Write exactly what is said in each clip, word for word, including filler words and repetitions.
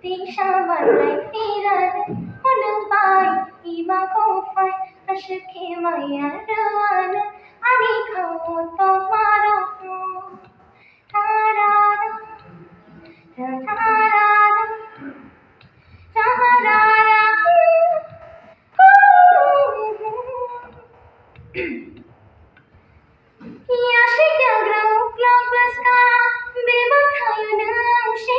Samalai phirano, hwnwi bai ima kok phai, aswk khe maya rwano, ani khago tongma rokno. Tarara, tarara, tarara. Yasik yagra uklok bwskang bebak thaio nwng se.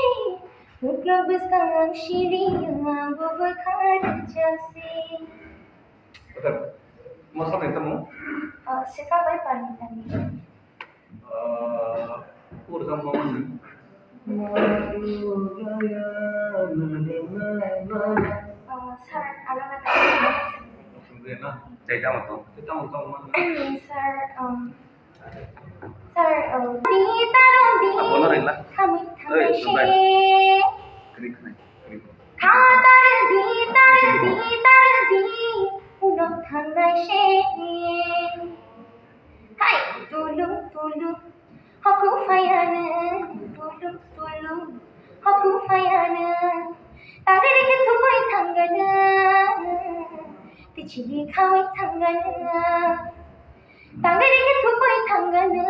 Uklok bwskang ang siliya bo bwkha rwjak se. Masa nai tamo? Ah, sika bai pani tani. Ah, urjang mama ni. Ah, sir, ano na tani. Sungde na. Jai tamo to. Jai tamo to mama. Sir, um, Sir, oh, di taro di. Apa na rin la? Kami kami Hey, si. Sungde. Krik, krik, krik. Kha tar di tar di tar di. Unok thangnai si. Hai, tulung tulung. Haku phayano, tulung tulung. Haku phayano. Tangri ke thupai thangano. Tichili khawi thangano. Tangri ke thupai thangano,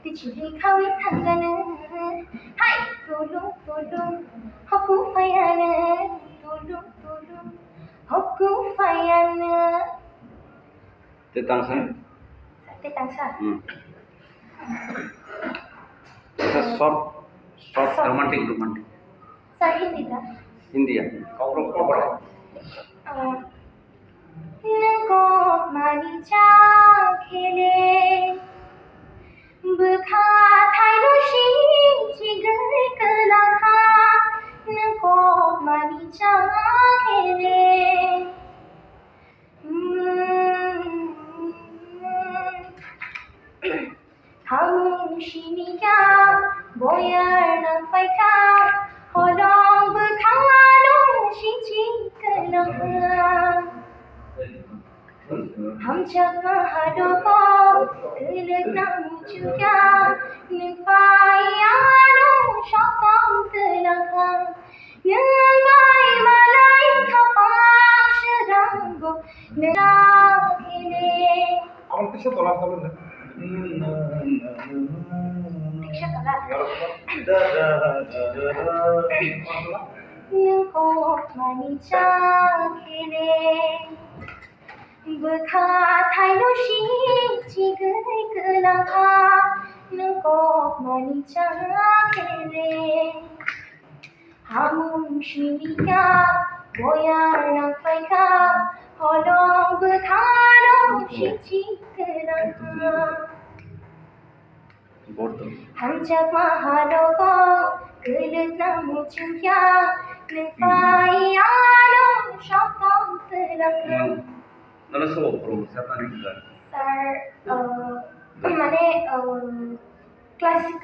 tichili khawi thangano. Hai, tulung tulung, haku phayano, tulung tulung, haku phayano. Te tangsa? Te tangsa? Hmm. Short, short, short. Romantic, romantic. Sir, Hindi ta? Hindi ya? Kau, kau, kau. Ah, Nwng kok mani cha khele, bwkha thaino si chigwi kwlangkha. Nwng kok mani cha khele. Hamung sini kha, boyar nang pai kha, holong bwkhano siji kwlangkha. Hamjakma hadogo, kwlwkna muchukya, nwng pai ano sokong kwlangkha. Nwng bai malai khaphang srango nwng khele. Abang kisa tola sabu na. Kisa tola. Da, da, da, da, da. Nwng kok mani cha khele. Bwkha thaino si chigwi kwlangkha. Nwng kok mani cha khele. Hamung sini kha, boyar nang pai kha, holong bwkhano siji kwlangkha. Hamjakma hadogo, kwlwkna muchukya, nwng pai ano sokong kwlangkha. Nana sobo promo sa tani ka? Sir, uh, mane, uh, classic.